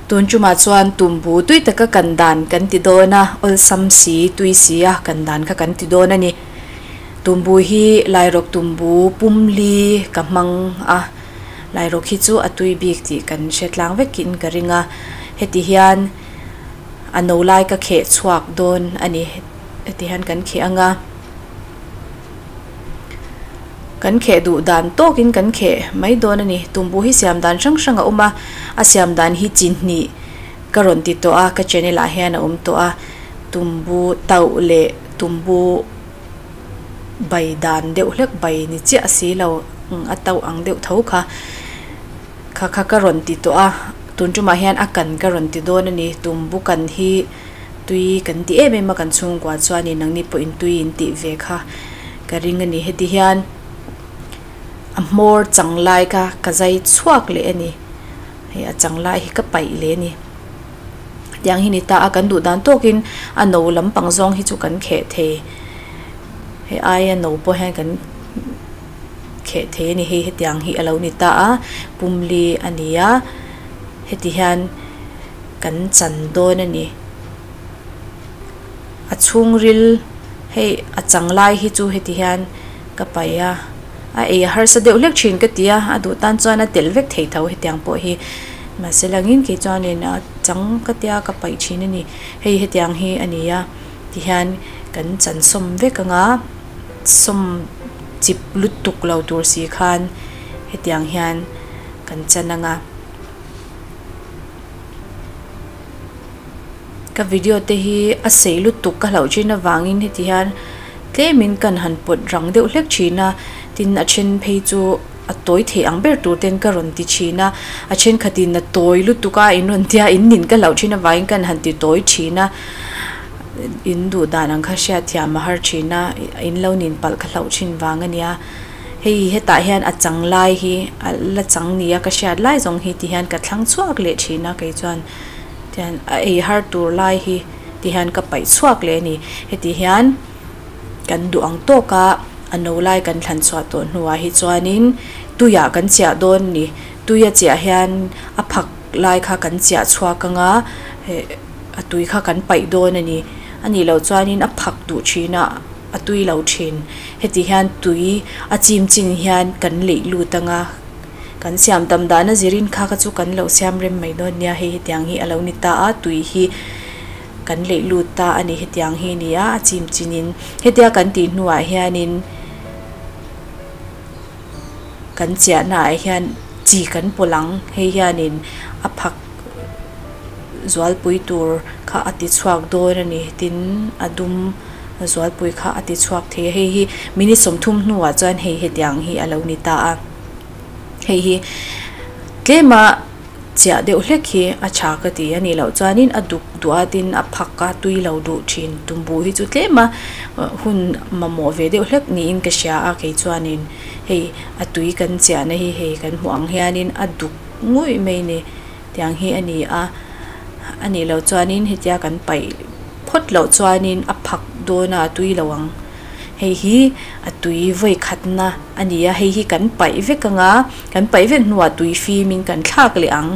Tun tumah chuan tumbu tui taka kan dan kan ti dawn a, awlsam si tui si a kan dan kha kan ti dawn a ni. Tumbu hi Lairawk tumbu pumli ka hmang a, Lairawk hi chu a tui bik tih kan hre tlang vekin ka ring a, heti hian a no lai ka kheh chhuak dawn a ni, heti hian kan kheh ang a. Kan kheh duh dan tawkin kan kheh mai dawn a ni. Tumbu hi siam dan hrang hrang a awm a, a siam dan hi chi hnih ka rawn ti tawh a, ka channel ah hian a awm tawh a, tumbu tauh leh tumbu bai dan deuh hlek bai ni chiah si lo a tauh ang deuh tho kha kha kha ka rawn ti tawh a, tun tumah hian a kan ka rawn ti dawn a ni. Tumbu kan hi. Tui kan ti em em a kan chhungkua chuanin nangni pawhin tui in tih ve kha ka ring a ni. Heti hian a hmawr chang lai kha ka zai chhuak leh a ni. Hei a chang lai hi ka paih leh a ni. Tiang hi ni ta a kan duh dan tawkin a no lampang zawng hi chu kan kheh thei. Hei aia no pawh hian kan kheh thei a ni. Hei hetiang hi a lo ni ta a pumli a ni a heti hian. Kan chan dawn a ni. A chhungril hei a chang lai hi chu heti hian ka paih a, a ei a harsa deuh hlek thin ka ti a, a duh tan chuan a telh vek thei tho hetiang pawh hi. Mahse langin kei chuanin a chang ka tia ka paih thin a ni. Hei hetiang hi a ni a, tihian kan chan sawm vek ang a, sawm chip lutuk lo tur si khan hetiang hian kan chan ang a. Ka video te hi a sei lutuk ka hlauh thin avangin heti hian tlemin kan han pawt rang deuh hlek thin a, tin a then phei chu a tawi thei ang ber tur ten ka rawn ti thin a, a thenkhatin a tawi lutuk a in rawn tia in nin ka hlauh thin avangin kan han ti tawi thin a, in duh dan ang kha hriatthiam a har thin a, in lo nin palh ka hlauh thin vang a nia. Hei hetah hian a chang lai hi a la chang nia ka hriat lai zawng hi ti hian ka thlang chhuak leh thin a kei chuan tihian a ei har tur lai hi ti hian ka paih chhuak leh a ni. Heti hian kan duh ang tawk a a no lai kan thlan chhuah tawh hnuah hi chuanin tuiah kan chiah dawn a ni. Tui a chiah hian a phak lai kha kan chiah chhuak ang a heh a tui kha kan paih dawn a ni. A nih loh chuanin a phak duh thin a. A tui lo thin. Heti hian tui a chim chin hian kan leih lut ang a, kan siam tam dan a zirin kha kha chu kan lo siam rem mai dawn nia, hei hetiang hi a lo ni ta a, tui hi kan leih lut ta a ni, hetiang hi a ni a, a chim chinin hetia kan tih hnuah hianin kan chiahna ah hian chi kan pawlh ang, hei hianin a phak zualpui tur kha a ti chhuak dawn a ni, tin a dum. Zualpui kha a ti chhuak thei a, hei hi minute 30 hnuah chuan hei hetiang hi a lo ni ta a, hei hi tlema chiah deuh hlek hi a tha ka ti a nih loh chuanin a duk duh a tin a phak a tui lo duh thin tumbu hi chu tlema hun mamawh ve deuh hlek niin ka hria a kei chuanin hei a tui kan chiahna hi hei kan hmuh ang hianin a duk nguih mai ni. Tiang hi a ni a, a nih loh chuanin hetia kan paih phawt loh chuanin a phak dawn a, a tui lo ang. Hei hi a tui vawi khatna a ni a, hei hi kan paih vek ang a, kan paih vek hnuah tui fimin kan thlak leh ang.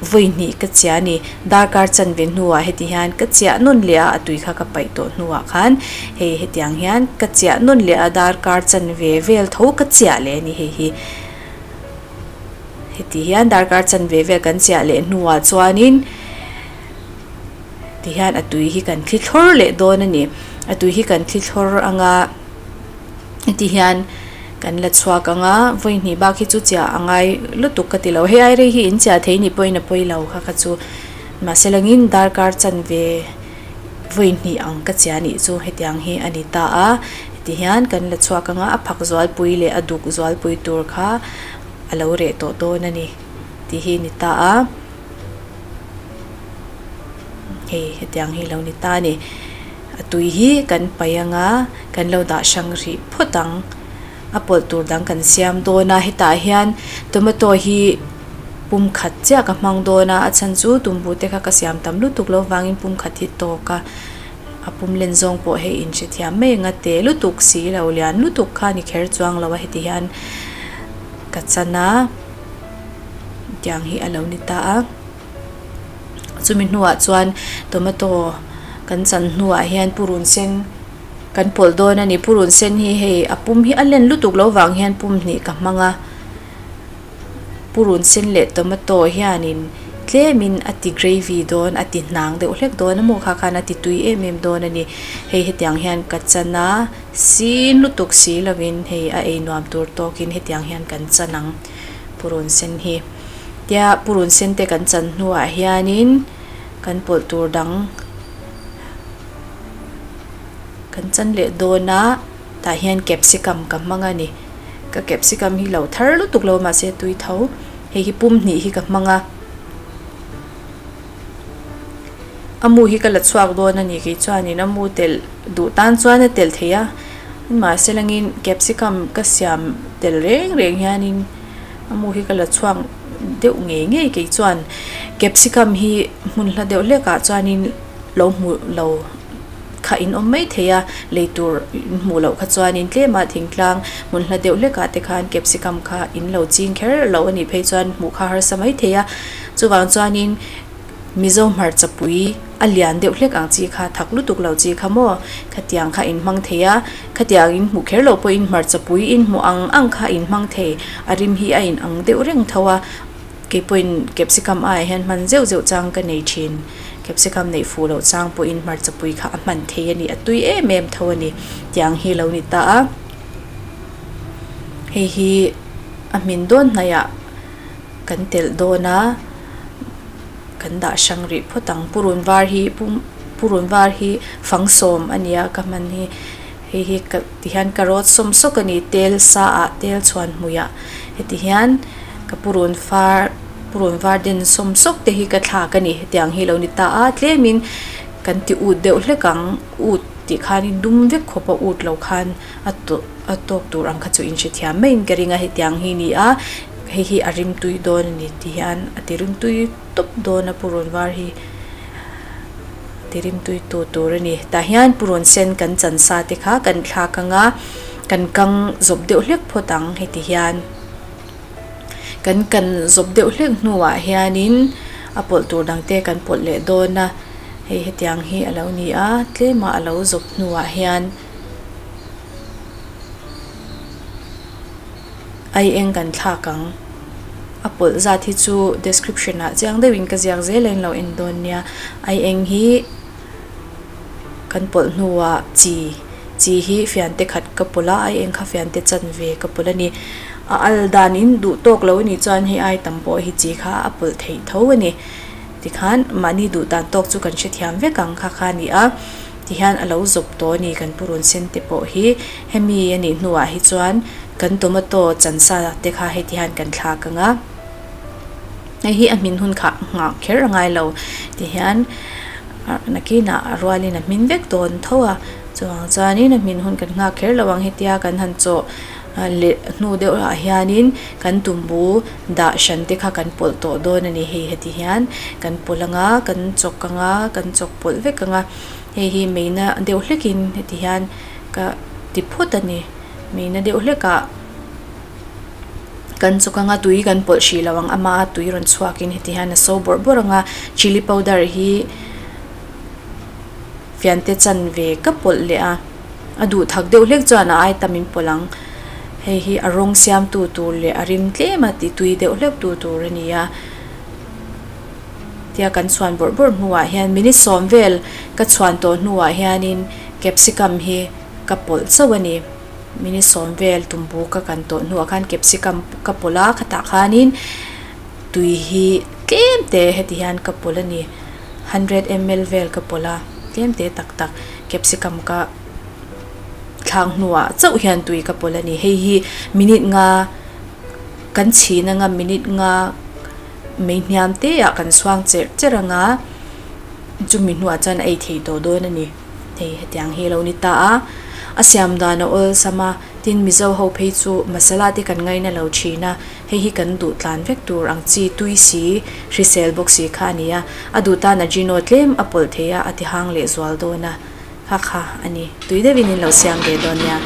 Vawi hnih ka chiah a ni, darkar chanve hnuah heti hian ka chiah nawn leh a, a tui kha ka paih tawh hnuah khan hei hetiang hian ka chiah nawn leh a, darkar chanve vel tho ka chiah leh a ni hei hi. Heti hian darkar chanve vel kan chiah leh hnuah chuanin tihian a tui hi kan thli thlawr leh dawn a ni. A tui hi kan thli thlawr anga heti hian kan la chhuak anga vawi hnih bak hi chu chiah a ngai lutuk ka ti lo. Hei ai rei hi in chiah thei nih pawhin a pawi lo kha kha chu mahse langin darkar chanve vawi hnih ang ka chiah nih chu hetiang hi a ni ta a. Ti hian kan la chhuak anga a phak zualpui leh a duk zualpui tur kha a lo reh tawh dawn a ni tih hi ni ta a, hei hetiang hi lo ni ta a ni. A tui hi kan paih anga kan lo dah hrang rih phawt ang, a pawlh tur dang kan siam dawn a, hetah hian tomato hi pum khat chiah ka hmang dawn a, a chhan chu tumbu te kha ka siam tam lutuk loh vangin pum khat hi tawk a. A pum len zawng pawh hei in hrethiam mai anga te lutuk si lo lian lutuk kha ni kher chuang lo a heti hian ka chan a tiang hi a lo ni ta a. Chumi hnuah chuan tomato kan chan hnuah hian purun sen kan pawlh dawn a ni purun sen hi hei a pum hi a len lutuk loh vang hian pum hnih ka hmang a purun sen leh tomato hianin tlemin a ti gravy dawn a ti hnang deuh hlek dawn a maw kha khan a ti tui em em dawn a ni hei hetiang hian ka chan a sin lutuk si lovin hei a ei nuam tur tawkin hetiang hian kan chan ang purun sen hi. Tia purun sen te kan chan hnuah hianin kan pawlh tur dang kan chan leh dawn a tah hian capsicum ka hmang a ni ka capsicum hi lo thar lutuk lo mahse tui tho hei hi pum hnih hi ka hmang a a mu hi ka la chhuak dawn a ni kei chuanin a mu telh duh tan chuan a telh thei a mahse langin capsicum ka siam tel reng reng hianin. A mu hi ka la chhuak deuh ngei ngei kei chuan capsicum hi hmun hla deuh hlek ah chuanin lo hmuh lo kha in awm mai thei a lei tur in hmuh loh kha chuanin tlem a thingtlang hmun hla deuh hlek ah te khan capsicum kha in lo ching kher lo a nih phei chuan hmuh kha harsa mai thei a chuvang chuanin. Mizo hmarcha pui a lian deuh hlek ang chi kha thak lutuk lo chi kha maw? Khatiang kha in hmang thei a, khatiang in hmuh kher lo pawhin hmarcha pui in hmuh ang ang kha in hmang thei, a rim hi a in ang deuh reng tho a, kei pawhin capsicum aiah hian hman zeuh zeuh chang ka nei thin, capsicum neih fuh loh chang pawhin hmarcha pui kha a hman thei a ni, a tui em em tho a ni, tiang hi lo ni ta a, hei hi a hmin dawn hnaihah kan telh dawn a. Kan dah hrang rih phawt ang. Purun var hi purun var hi fang sawm a nia ka hman hi. Hei hi ka ti hian ka rawt sawm sawk a ni tel sa ah tel chhuan hmuiah heti hian ka purun far purun var den sawm sawk te hi ka thlak a ni. Hetiang hi lo ni ta a tlemin kan ti ut deuh hlek ang ut tih khanin dum vek khawp a ut lo khan a tawh a tawk tur ang kha chu inhrethiam maiin ka ring a hetiang hi ni a. Hei hi a rimtui dawn a ni ti hian a ti rimtui tawp dawn a purun var hi ti rimtui tu tur a ni. Tah hian purun sen kan chan sa te kha kan thlak ang a kan kang zawp deuh hlek phawt ang heti hian kan kan zawp deuh hlek hnuah hianin a pawlh tur dang te kan pawlh leh dawn a hei hetiang hi a lo ni a tlema a lo zawp hnuah hian. Ai eng kan thlak ang. A pawlh zat hi chu description ah chiang deuhin ka ziak zel a in lo en dawn nia. Ai eng hi kan pawlh hnuah chi chi hi fiante khat ka pawlh a, ai eng kha fiante chanve ka pawlh a ni. A al dan in duh tawk lo a nih chuan hei ai tam pawh hi chi kha a pawlh theih tho a ni. Tikhan mahni duh dan tawk chu kan hrethiam vek ang kha kha a ni a. Tihian a lo zawp tawh a ni kan purun sen te pawh hi hemi a nih hnuah hi chuan kan tomato chansa te kha heti hian kan thlak ang a hei hi a hmin hun kha nghah kher a ngai lo tihian nakinah a rualin a hmin vek dawn tho a chuvang chuanin a hmin hun kan nghak kher lo ang hetia kan han chawh leh hnu deuh ah hianin kan tumbu dah hran te kha kan pawlh tawh dawn a ni hei heti hian kan pawlh ang a kan chawk ang a kan chawk pawlh vek ang a hei hi meina deuh hlekin heti hian ka ti phut a ni meina deuh hlekah kan chawk ang a tui kan pawlh hrih lo ang ama a tui rawn chhuakin heti hian a so bawrh bawrh ang a chilli powder hi fiante chanve ka pawlh leh a a duh thak deuh hlek chuan a ai tam in pawlh ang hei hi a rawng siam tu tur leh a rim tlem a ti tui deuh hlek tu tur a ni a tia kan chhuan bawrh bawrh hnuah hian minute sawm vel ka chhuan tawh hnuah hianin capsicum hi ka pawlh chauh a ni minute sawm vel tumbu ka kan tawh hnuah khan capsicum ka pawlh a khatah khanin tui hi tlem te heti hian ka pawlh a ni 100 ml vel ka pawlh a tlem te tak tak capsicum ka thlak hnuah chauh hian tui ka pawlh a ni hei hi minute nga kan chhin anga minute nga mei hniam te ah kan chhuang cherh cherh anga chumi hnuah chuan a ei thei tawh dawn a ni hei hetiang hi a lo ni ta a a siam dan a awlsam a tin mizo ho phei chu masala te kan ngaina lo thin a hei hi kan duh tlan vek tur ang chi tui si hrisel bawk si kha a ni a a duh tan a gino tlem a pawlh thei a a ti hang leh zual dawn a kha kha a ni tui deuhin in lo siam ve dawn nia.